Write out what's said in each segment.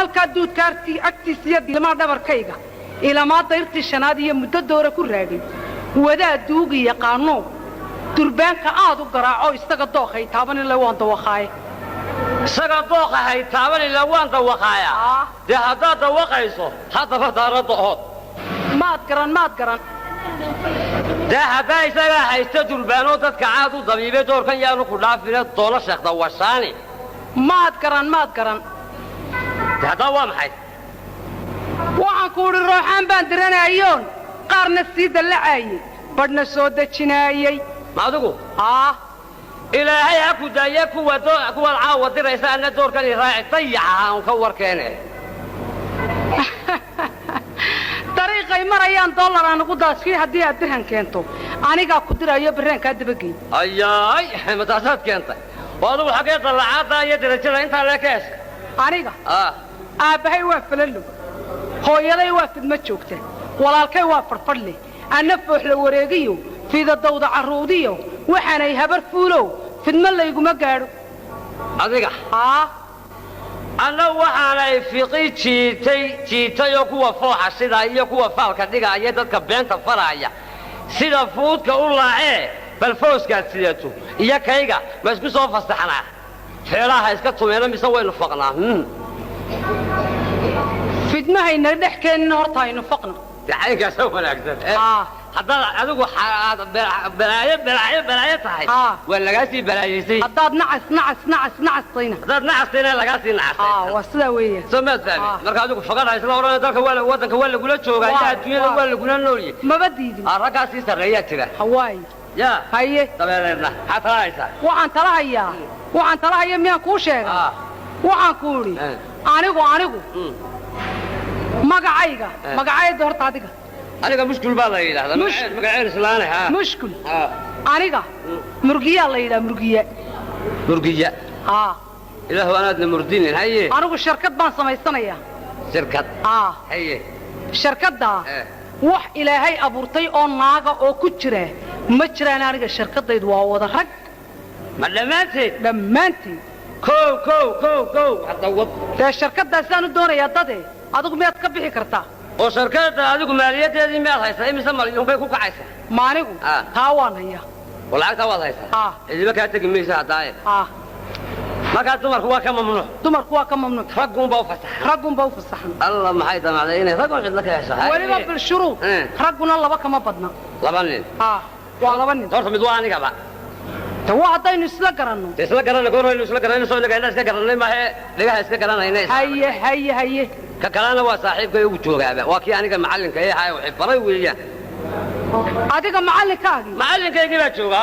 Halkaa duudka agtiisa iyo diilmaa dhabarkayga ilamaa dayrtii shanaad iyo muddo doora ku raagay. Wadaad duugi yaqaano, durbaanka aad u garaaco, isaga dookhay taaban ilaa waan dawaqaaye. Isaga dooqa hay taaban ilaa waan dawaqaaya. Dee haddaad dawaqayso, haddaba daaradda ood. Maad garan, maad garan. Dee haddaa isagaa haysta durbaanoo dadka caad u dabiibay, doorkan yaanu ku dhaafine doono sheekh dawashaani. Maad garan, maad garan. Dee haddaa waa maxay? Waxaan ku idhi, rooxaan baan diranaayoon qaarna sii dallacaayey, badhna soo dejinaayey. Ma adigu? Aa. Ilaahay ha ku daaye, kuwa kuwaad caawa diraysa anna doorkan i raaci, dayaca aan ka war keene. Dariiqay marayaan dollar aan ugu daashkii. Haddii aad dirhan keento, anigaa ku dirayo, barraankaa dabagey. Ayaay, ma taasaad keentay? Oo adigu xaggee dallacaaddaa iyo darajada intaa lee ka heshay? Aniga? Aabbahay waa falalow, hooyaday waa fidma joogta, walaalkay waa farfadhle, anna fooxla wareegiyo fiidadawda carruudiyo waxaanay habar fuulow, fidmo layguma gaadho. Adiga? Aa. Anna waxaanay fiqi jiitay jiitay oo kuwa fooxa sidaa iyo kuwa faalka dhigaaya, dadka beenta faraaya sida fuudka u laacee. Bal fooskaad sidato iyo kayga ma isku soo fasaxnaa? Feelaha iska tumeena mise waynu faqnaa? Fidmahayna dhex keenina, horta aynu faqno. Dee caynkaasa wanaagsan. Haddaad adigu aad balaayo balaayo balaayo tahay, waa lagaa sii balaayaysay. Haddaad nacas nacas nacas nacastayna, Haddaad nacastayna, lagaa sii nacastay. Waa sidaa weeyaan. Soo maad fahmi? Marka adigu faqadha isla odhanaya, dalka waa waddanka waa lagula joogaa iyo adduunyada waa lagula noolyahay. Maba diidin. Raggaa sii sarreeyaa jira. Hawaay. Ya. Haye. Dabeedeedna maxaad talanaysaa? Waxaan tala hayaa, waxaan tala haya miyaan kuu sheega? Waxaan ku idhi, anigu magacayga, magacayda horta adiga. Aniga Mushkul baa la yidhahdaa. Magaceen islaane ha. Mushkul. Aniga Murgiyaa la yidhaha, Murgiya. Murgiya? Haa. Ilaahu anaadna murdinin, haye. Anigu sharkad baan samaysanayaa. Shirkad? Haa. Haye. Sharkaddaa wax Ilaahay abuurtay oo naaga oo ku jira ma jiraan. Aniga sharkadaydu waa wada rag. Ma dhammaanteed? Dhammaanteed. Kow kow kow kow, hadda wad. Dee sharkaddaasaan u doonayaa dade, adigu miyaad ka bixi kartaa? Oo shirkadda adigu maaliyadeedii miyaad haysaa? Imise malyuun bay ku kacaysaa? Maanigu? Taa waan hayaa. Oo lacagtaa waad haysaa? Haa. Cidiba kaa tegi maysa haddaaye. Haa. Markaa dumarku waa ka mamnuuc? Dumarku waa ka mamnuuc. Ragguunbaa u fasaxan? Raggunbaa u fasaxan. Alla, maxay damacday inay raggun cidla ka hesho? Haye. Weliba bilshuruud, ragguna laba kama badna. Laba nin? Haa, waa laba nin. Horta mid waa anigaba. De waa haddaynu isla garanno. De isla garanna, goor waynu isla garanayno, soo inaga iska garannay maahe, dhagaha iska garanayna. Haye, haye, haye. Ka kalena waa saaxiibkay ugu joogaaba, waa kii aniga macallinka ee ahaa, waxay baray weeyaan. Adiga macallinkaagii? Macallinkaygii baa jooga.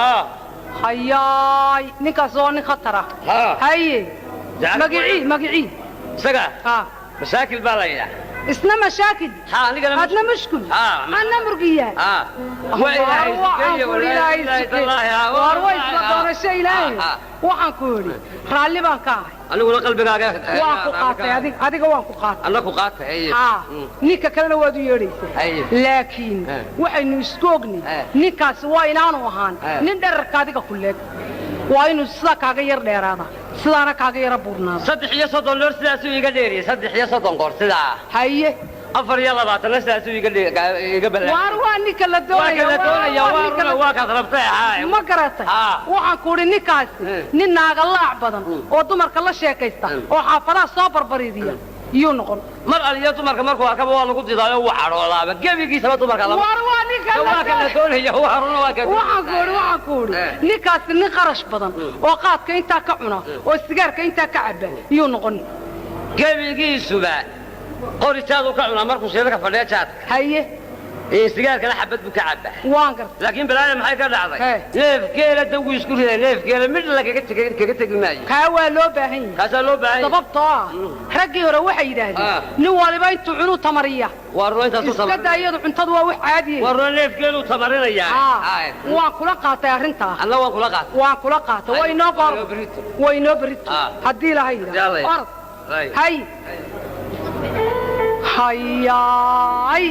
Hayaay, ninkaas waa nin khatara. Haye, magicii, magicii? Isaga? Haa. Mashaakil baa la yidhaah. Isna Mashaakil? Ha, anigana. Adna Mushkul? Ha. Anna Murgiya. Ha, waa Ilaahay sikeeye, wallaahi ilaahay tallaahi, ha. Waar way isla doonasho Ilaahay. Waxaan ku idhi, raalli baan ka ahay. Aniguna qalbigaaga. Waan ku qaatay adiga, adiga waan ku qaatay. Anna ku qaatay, haye. Haa, ninka kalena waad u yeedhaysaa, Haye. laakiin waxaynu isku ognay, ninkaasi waa inaanu ahaan nin dherarka adiga ku leeg. Waa inuu sidaa kaaga yar dheeraada, sidaana kaaga yara buurnaada. 33 loor sidaasuu iga dheeriyey, 33 goor sidaa. Haye. 24-na sidaasuu iga balaa. Waar waa ninka la Waa doonaya. kala doonaya. Waa Waa ninka runa, waa kaad rabtay, haa. Ma garatay? Waxaan ku idhi, ninkaasi nin naagalaac badan oo dumarka la sheekaysta oo xaafadaha soo barbariidiya iyuu noqon. Mar aliyo dumarka markuu arkaba waa lagu didaayo, wuu cadhoodaaba gebigiisaba dumarka lama. Waar waa ninka la Waa kala doonaya, waa runa, waa ka. Waxaan ku idhi, ninkaasi nin qarash badan oo qaadka intaa ka cuna oo sigaarka intaa ka caba iyuu noqon. Gebigiisuba qori jaad uu ka cunaa markuu shirarka fadhiya jaadka. Haye. Ee sigaarkana xabad buu ka cabaa. Waan gartay. Laakiin balaaya maxay ka dhacday? Neef geela dawgu isku riday, neef geela mid lagaga tegay kaga tegi maayo. Kaa waa loo baahan yahay. Kaasaa loo baahan yahay. Sababtoo ah raggii hore waxay yidhaahdeen, nin waliba intuu cunuu tamariya. Waa runa, intaas u Iska tamar. daa iyadu, cuntadu waa wax caadiye. Waa runa, neef geeluu tamarinayaa. Waan kula qaatay arrintaa. Anna waan kula qaatay. Waan kula qaatay. Waa inoo goor. Inoo berrito. Waa inoo berrito haddii Ilahay Haddii yidhaahdo. Alla yidhaahdo. Orod. Hay, hayaay.